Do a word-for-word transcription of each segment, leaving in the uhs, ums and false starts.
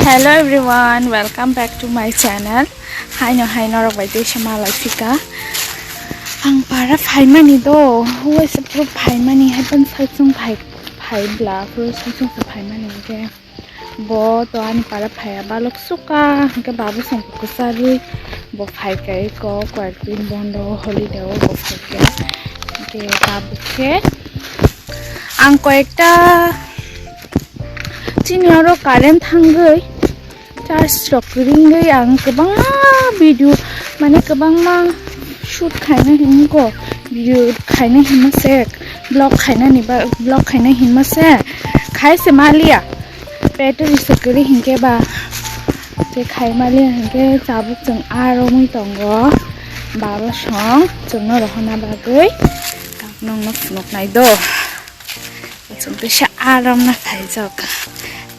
Hello everyone, welcome back to my channel. Haino hai norok bai tei se malai phika. Ang para phaimani do, huai se phuru phaimani, hai ban sai chung phai, phai bla, phuru sai chung se phaimani hwnkhe. Bo to ani para phaiya balok suka, hwnkhe babu song kwchari, bo phaika eko, koyek din bondo holiday o bo phaika. Hwnkhe tabuk khe ang koyekta Chini oro current thangwi charge rok ringwi ang kwbangma video, mane kwbangma shoot khaina hinwi ko, video khaina hinma se, vlog khainani ba, vlog khaina hinma se khai se maliya, battery se kwrwi hinkhe ba, je khai maliya hinkhe tabuk chwng aro mui tongo, baba song chwngno rohorna bagwi nongno phunuknai do. Chwng teisa aram na phaijak.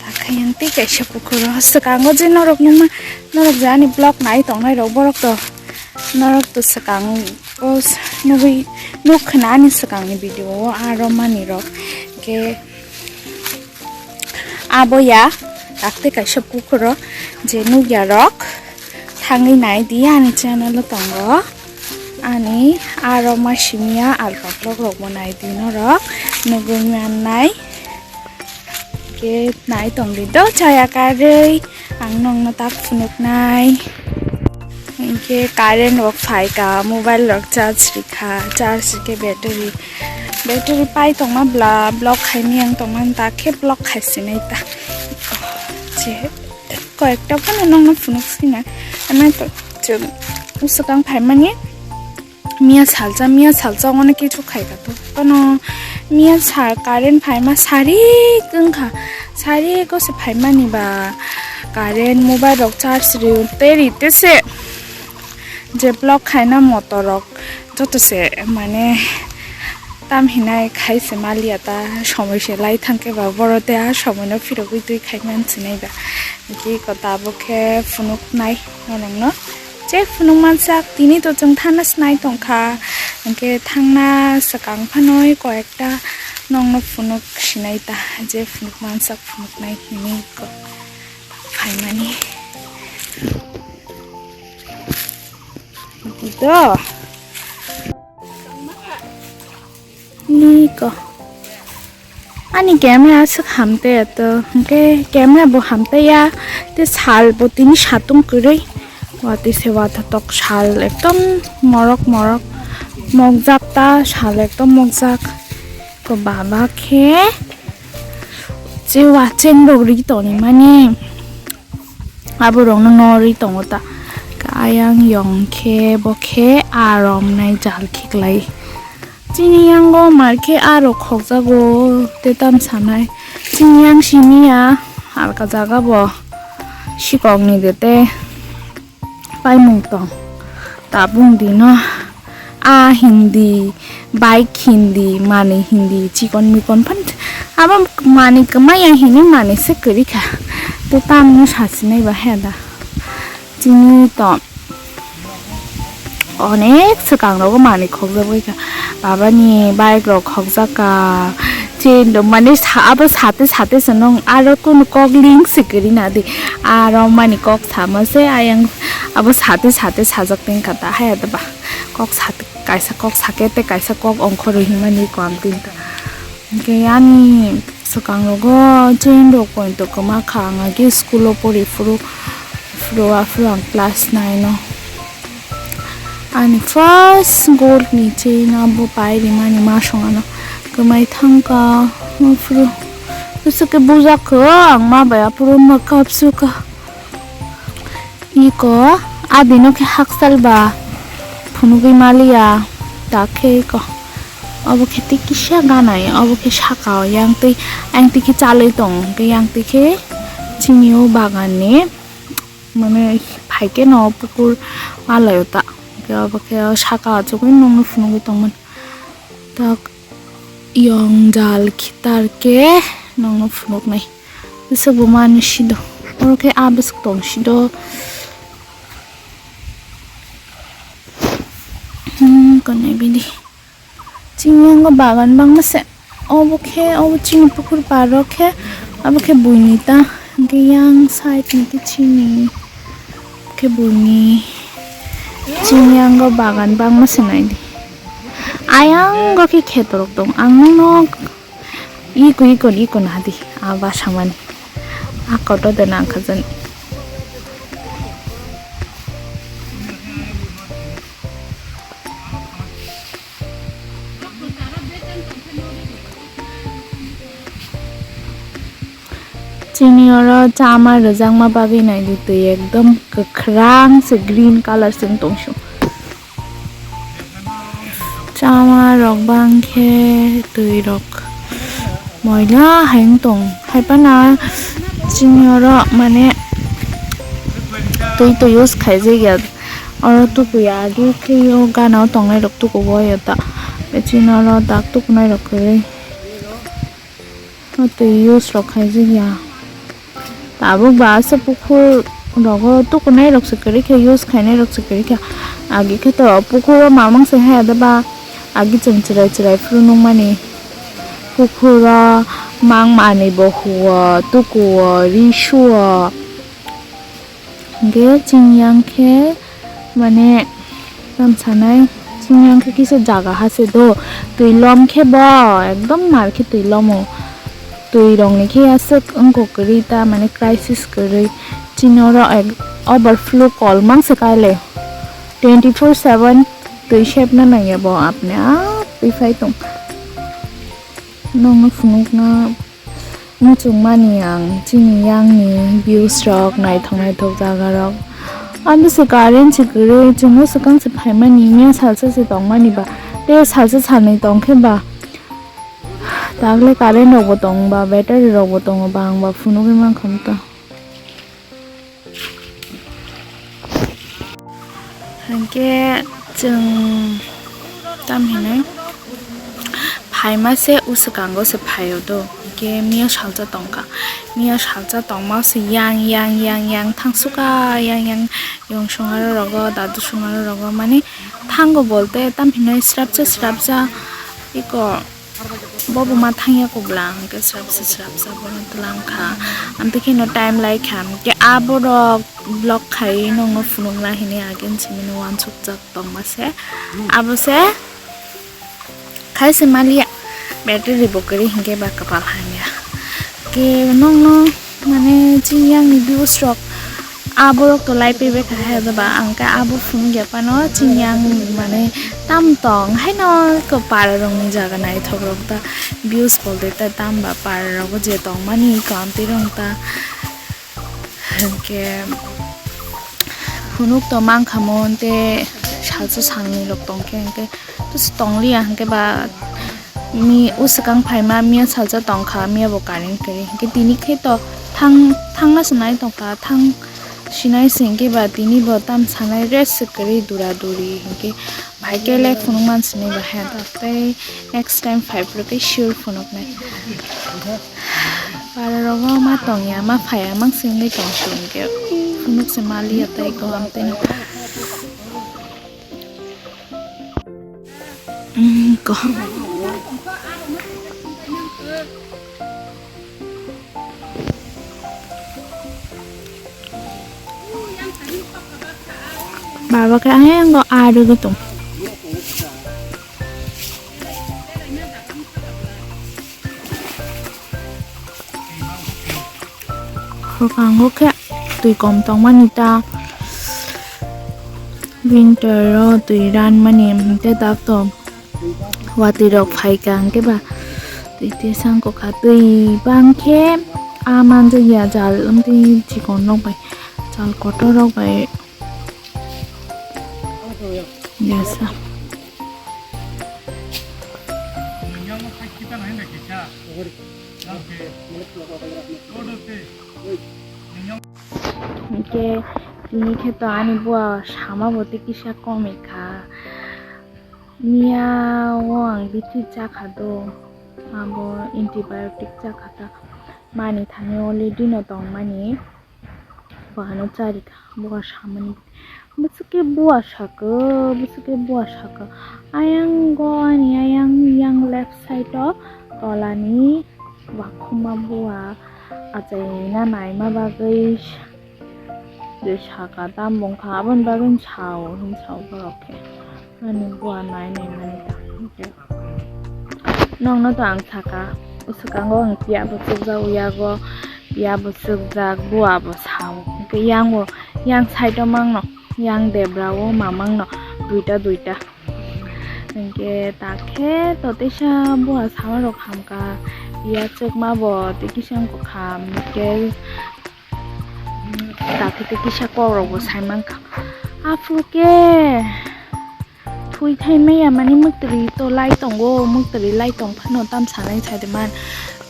Takhayan tei kaisa pukhuro swkango je norok nukma, norok je ani vlog nai tongnai rok borok to, norok to swkango nugwi nuk khna ani swkangni video o aram mani rok. Ke abo ya tak tei kaisa pukhuro je nukya rok. Thangwi nai di ani channel o tongo. Ani aro ma simi ya alpha vlog rok bo nai di norok nugwi mannai. Ke nai tong di do chaya karwi ang nongno tak phunuknai. Hinkhe current rok phaika, mobile rok charge rikha, charge rikhe battery, battery pai tongma bla block khaimani ang tongmani ta khe block khaisinai ta. Je Koyekta phano nongno phunuk sinai. Ano to chwng swkang phaimani miya salsa, miya salsa ono kichu khaika to. Kono miya sal current phaima sari wngkha. Sari ko se phaimani ba current mobile rok charge ri tei ri te se. Je block khaina motor rok joto se mane tam hinai khai se maliya ta somoi se lai thangkhe ba boro te a somoi no phirogwi twi khai man sinai ba. Hwnkhe eko tabuk khe phunuknai norokno je phunuk mansak tini to chwng thana sinai tongkha hwnkhe thangna swkang phano koyekta nongno phunuk sinai ta je phunuk mansak phunuknai hinwi eko phaimani. Do. Niko. Ani camera aswk hamte ato. Hwnkhe camera bo hamte ya. Te sal bo tini satung kwrwi. Watwi se wathatok sal ekdom morok morok. Mokjak ta sal ekdom mokjak. Ko baba khe. Je wacheng rok ri tongmani. Aborokno norwi tongo ta. Ayang yong khe bo khe arom nai jal khiklai. Chini yango mar khe aro khokjago te tam sanai. Chini yang simi ya halka jaga bo sikokni de te paimung tong. Tabung dino. A hindi, bike hindi, mani hindi, chikon mikon phan abo mani kwmaya hini mani se kwrwi kha. Te tamno sasinai ba he da. Chini to onek swkang rogo mani khokjagwi kha. Babani bike rok khokjak kha. Chain rok mani sa-, abo sate sate se nong aro kunu kok ling se kwrwi na di. Aro mani kok sama se ayang abo sate sate sajak tengkha ta haya da ba. Kok sa-, kaisa kok sake tei kaisa kok ongkhorwi hinmani ko ang tin ta. Hwnkhe ani swkang rogo chain rok pointo kwma kha, ang age school o pori phuru, phuru aphuru ang class nine o. Ani first gold ni chain abo pai rimani masong ano kwmai thangkha, aphuru bwswk khe bujak kha ang ma bai aphuru ma kapsu kha. Iko adino khe haksal ba phunugwi maliya ta khe iko. Obo khe tei kisa ganai, obo khe saka o yang twi, yang twi khe chalwi tong, hwnkhe yang twi khe chini o bagan ni mane phaikhe no pukur malai o ta, hwnkhe obo khe o saka o achugwi nongno phunugwi tongmani. Tak yong jal khitar khe nongno phunuknai. Bwswk bo mani sido. Oro khe a bwswk tong sido. Hmm, konai bini. Chini yango bagan bangma se. Obo khe, obo chini pukur paro khe, abo khe buini ta. Hwnkhe yang side ni khe chini khe buini chini yango bagan bangma se naidi. Ayango khe khetorok tong. Ang nono iko iko iko nahadi a basamani. A koto de nangkha jani. Chini oro chama rwjakma bagwi naidi twi ekdom kwkhwrang se green colour se wng tong sio. Chama rok bang khe twi rok moila hai wng tong hai phano chini oro mane twi twi use khaijak ya. Oro tukuya agi khe o gana o tongnai rok tukugo ya ta. Chini oro dak tukunai rok kwrwi. O twi use rok khaijak ya. Tabuk ba aswk pukhur rogo tukunai rok se kwrwi khe use khainai rok se kwrwi khe. Agi khe to pukhuro mamang se haya da ba agi chwng chwrai chwrai phuru nukmani. Pukhuro mang manwi bo huo tukuo ri suo. Hwnkhe chini yang khe mane tamo sanai chini yang khe kisa jaga ha se do twi lom khe bo ekdom mar khe twi lomo twi rok ni khe aswk wngkok kwrwi ta mane crisis kwrwi chini oro ek overflow kolmang se kaile twenty four seven twi sepna nangya bo apni ap twi phai tong nokno phunukna. Muchungmani ang chini yangni views rok naithok naithok jaga rok. Abo se current se kwrwi chwngno swkang se phaimani miya salsa se tongmani ba tei salsa salnwi tongkhe ba takle current rok bo tong ba battery rok bo tongo ba ang ba phunugwi mankha ta. Hwnkhe chwng tam hinwi phaima se uswkango se phaio do, hwnkhe miya salsa tongkha, miya salsa tongma se yang yang yang yang thangsuka yang yang yong songaro rogo dadu songaro rogo mani thango bolte tam hinwi srapsa srapsa iko. Bo bo ma thangya kubla hwnkhe srapsa srapsa bono twlang kha. Amtwi kheno time lai kha hwnkhe aborok vlog khai nokno phunukna hinwi agin simi no uansukjak tongma se. Abo se khai se maliya battery bo kwrwi hwnkhe ba kwpal hamya. Ke nokno mane chini yangni views rok aborok to lai pebe kha hai ba ang khe abo phunuk ya phano chini yang mane tam tong haino ko para rok ni jaga naithok rok ta views bol de ta tam ba para rok je tong mani ko amtwi rong ta hwnkhe phunuk to mang kha mo hwnkhe salsa salnwi rok tong khe hwnkhe. Tus tong liya hwnkhe ba mi uswkang phaima miya salsa tongkha miya bo current kwrwi hwnkhe tini khe to thang thangna se nai tongkha thang sinai se hwnkhe ba tini bo tam sanai rest se kwrwi dura duri hwnkhe bai khe le phunuk man sini ba hai tei next time phai phuru khe sure phunuk nai para rogo ma tongya ma phaiya mang se wngwi tong se hwnkhe phunuk se ma liya tei ko amtwi no. Ko. Baba khe ayang go adu gitu. Khorkango khe twi kom tongmani ta winter o twi ranmani hwnkhe dak to watwi rok phaikha hwnkhe ba twi twi sangkokha twi bangkhe a manjakya jal wngtwi chikon rok bai jal kotor rok bai. Jasa. Hwnkhe tini khe to ani bua sama bo tei kisa komikha. Miya o ang bithi chakha do, abo antibiotic chakha ta. Mani thani already no tongmani. Buhano charikha, buha samani. Bwswk khe buha sakha, bwswk khe buha sakha. Ayang go ani ayang yang left side o tolani wakhuma buha Achaina naima bagwi je saka tam bongkha, aboni bagwi sao hin sao borok khe. Ani bua nai nai mani ta. Nokno to ang saka, bwswkango ang piya bo chukjak, uyago piya bo chukjak, bua bo sao. Hwnkhe yang bo, yang side o mangno, yang debra o ma mangno, duita duita. Hwnkhe takhe to teisa bua sama rok hamkha, piya chukma bo tei kisa wngkha, hwnkhe takhe tei kisa kok rok bo sai mankha. Aphuru khe thwi thai maya mani mwktwrwi to lai tongo, mwktwrwi lai tong phano tam sanai sai de man.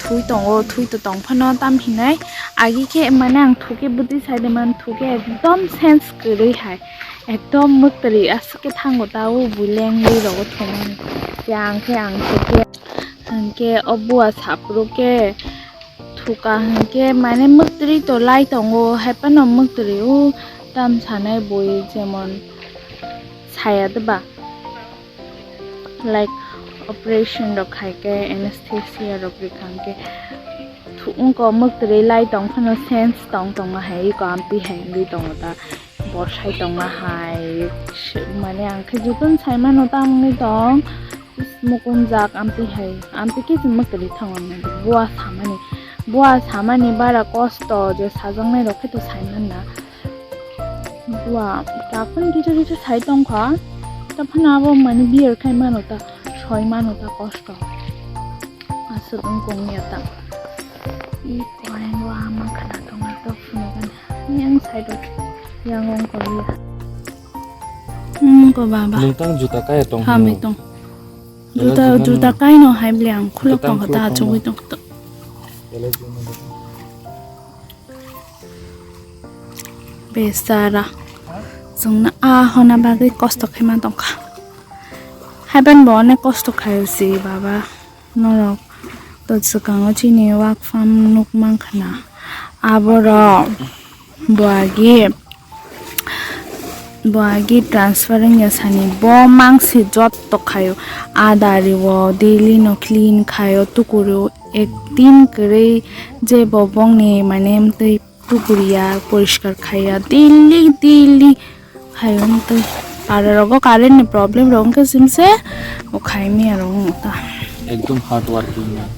Thwi tongo, thwi to tong phano tam hinai. Agi khe mane ang thwi khe bwtwi sai de man, thwi khe ekdom sense kwrwi hai. Ekdom mwktwrwi aswk khe thango ta o bui lengwi rogo thumani. Yang khe ang thwi khe, hwnkhe o bua saphuru khe thuka hwnkhe mane mwktwrwi to lai tongo, hai phano mwktwrwi o tam sanai bui jemon saya de ba. Like operation rok khai khe anesthesia rok rikha hwnkhe thu-, wngkha mwktwrwi lai tong phano sense tong tongo hai eko amtwi hai wngwi tongo ta borsai tongma hai se-, mane ang khe jotono sai mano ta wngwi tong mukumjak amtwi hai amtwi khe se mwktwrwi thango bua samani bua samani bara kosto je sajaknai rok khe to sai manna. Bua, takhun kisa kisa sai tongkha. Taphano abo mani beer khai mano ta, soi mano ta kosto. Aswk wng kong ya ta. I koyang o ama khana tongma tok phunukani. Yang side o yang wng kong ya. Hmm, ko baba. Nung tang juta kaya tong Hamai hino. Tong. Juta, juta kaino hai bli ang khuluk tong ta achugwi tong to. Besara. Chwngno a hona bagwi kosto khaima tongkha. Haiban bo onek kosto khaio si baba. Norok to swkango chini work farm nuk mankha na. Aborok bo agi, bo agi transfer wngya sani bo mangsi jotto khaio. A dari o daily no clean khaio, tukuru ek din kwrwi je bo bongni mane amtwi tukuriya, poriskar khaiya, daily, daily khaio. Amtwi para rogo current ni problem rok wngkha simse, o khai maya rok wngkha. Ekdom hard working man.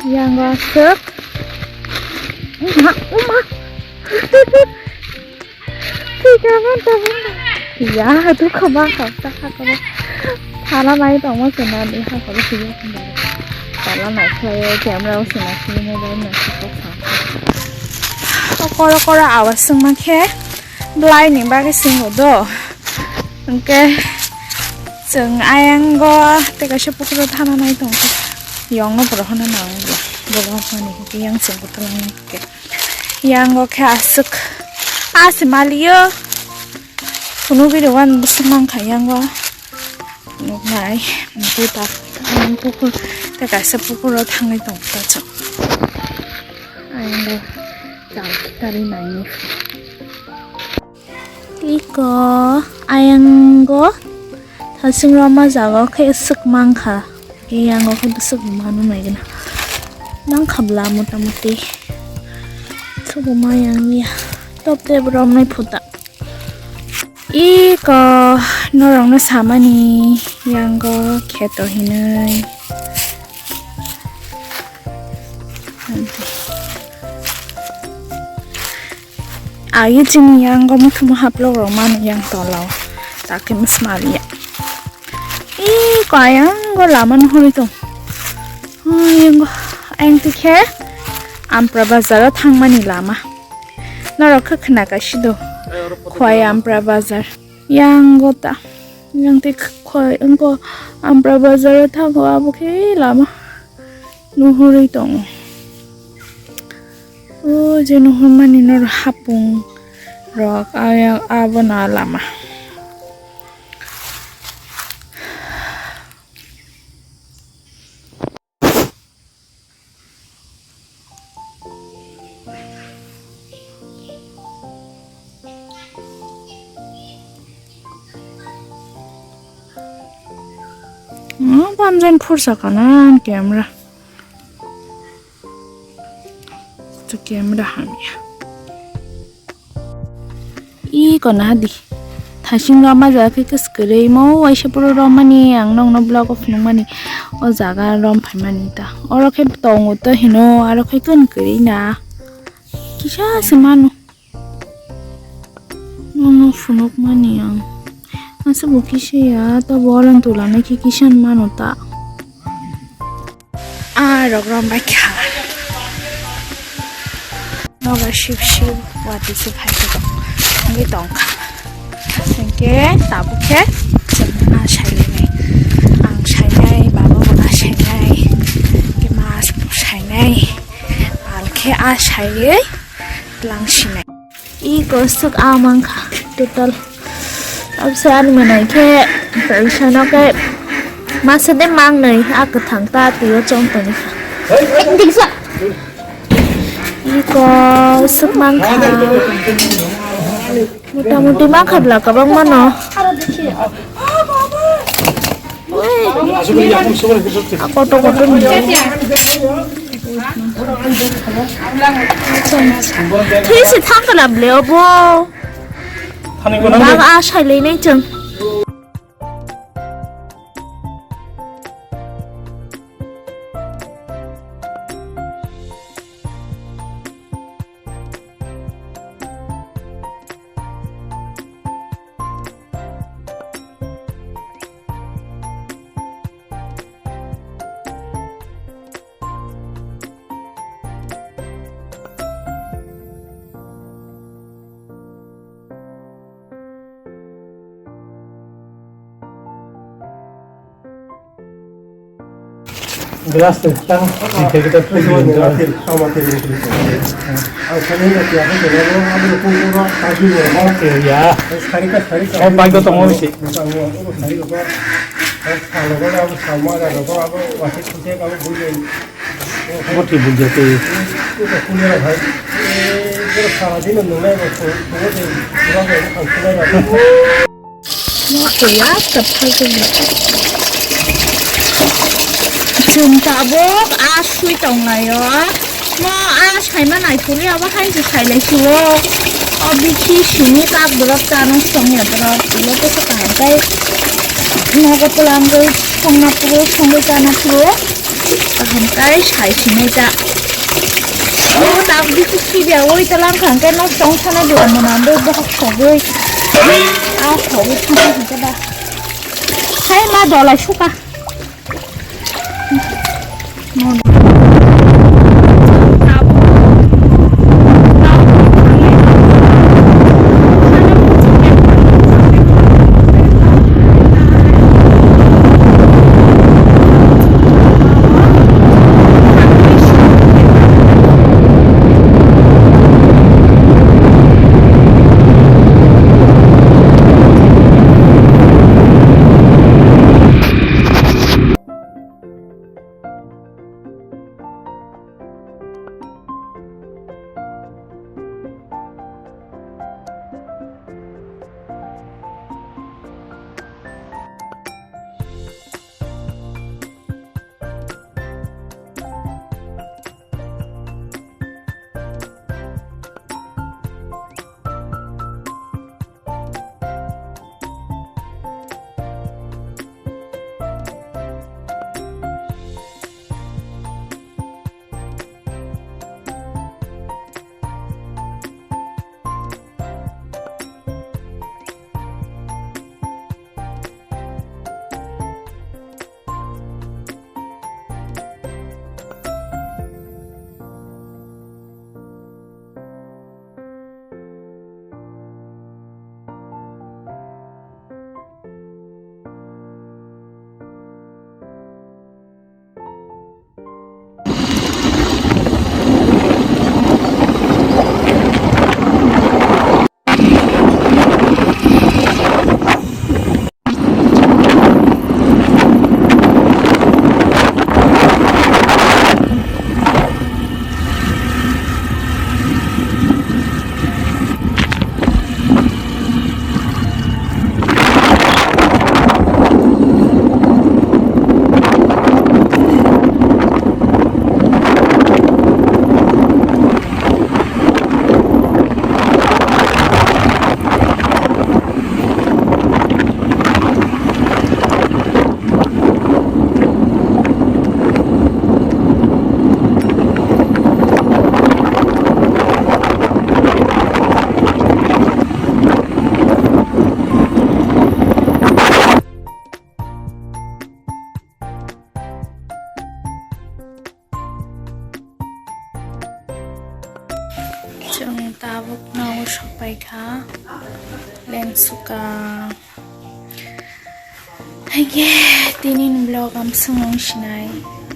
Yang aswk. Uma, uma. Thika man tabuk. Ya, dukha ma kha, ta kha kha. Thala nai tongma se na ni ha kha kha. Thala nai khlai camera o se na sini mobile na se kok sa. Koro koro awas sung ma khe. Blai ni bagwi singo do. Hwnkhe chwng ayango tei kaisa pukhuro thana nai tongkha. Yongno borok hwnwi nango bo. Borok hwnwi hwnkhe yang chwng bwtwlangni hwnkhe. Yango khe aswk. Aswk maliyo. Phunugwi rwgan bwswk mankha yango. Nuknai. Hwnkhe ta. Pukhur. Tei kaisa pukhuro thangwi tongkha chwng. Ayango. Chal khitari naini. Tiko ayango thasing roma jaga khe swk mankha, yango khe bwswk mano naigwna nangkha bla motamuti swk ma yang ya top tep romnai phuta iko norokno samani yango kheto hinwi. Agi chini yango muthuma haplok rok mano yang tolo. Takhe msmaliya. Ih, ko ayango lama nuhuri tong. Ayango, ayang tikhe Ampra bazar o thangmani lama. Norok khe khna kaisi do. Khwai Ampra bazar. Yango ta. Yang tik khwai, engko Ampra bazar o thango abo khe lama. Nuhurwi tongo. O je nuhurmani norok hapung rok, ayang abono lama. Hmm, tamjani phursa kana ani camera. Camera hamya. I kona di. Thasing roma jaga khe kwswk kwrwi mo waisa puro romani ang nokno vlog o phunukmani o jaga rom phaimani ta. Oro khe tongo to hino aro khe kwrwi na. Kisa se mano. Nono phunukmani ang. Aswk bo kisa ya, tabo oran tulana khe kisa mano ta. Ah, rok rom bai kha. Noga sip sip wati se phai se tong. Ngi tong kha. Hingke tabuk khe chwng ah sailai nai. Ang sainai, baba bo ah sainai. Hingke mas bo sainai. Pal khe ah saiwi tlang sinai. I kosok a mankha total. Abse ani manai khe kaisa no khe masa de mangnai a kwthang ta twi o chong toni kha. Diksa. I kosok mankha. Mota moti mankha bla kwbang mano. A koto koto ni. Thwi se thang kana ble obo. Thani ko nang. Bag a sailai nai chwng. Glass tang, di khe kita free. Ang sani na tiya ko tele no, ang ko ko ro ta ju ro. Okay, ya. Sari ka sari ka. Oh, bai ko tongo si. Ang ko sari ko. Ang ko ko ro, ang ko sama ra ko, ang ko wasi ko te ka ko bui. Bo thwi bujya twi. Chwng tabuk a swi tonglaio. Mo a saima naithokli abo hai se sailai sio. O bithi simi kak borok chana songya borok. Ilo khe kaham khe nogo twlangwi songna phuru, songwi chana phuru. Kaham kai sai sinai ta. O tak bithi sibya oi talang khang khe nok tong sana dua mona ndo bohok sogwi. A sogwi thang khe da. Sai ma dolai suka. Tabuk nogo sokpaikha, lengsuka. Haikhe tinin vlog amsung wng sinai.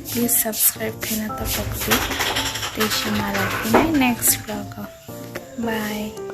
Please subscribe khaina tapokdi. Tei se malai phinai next vlog o. Bye.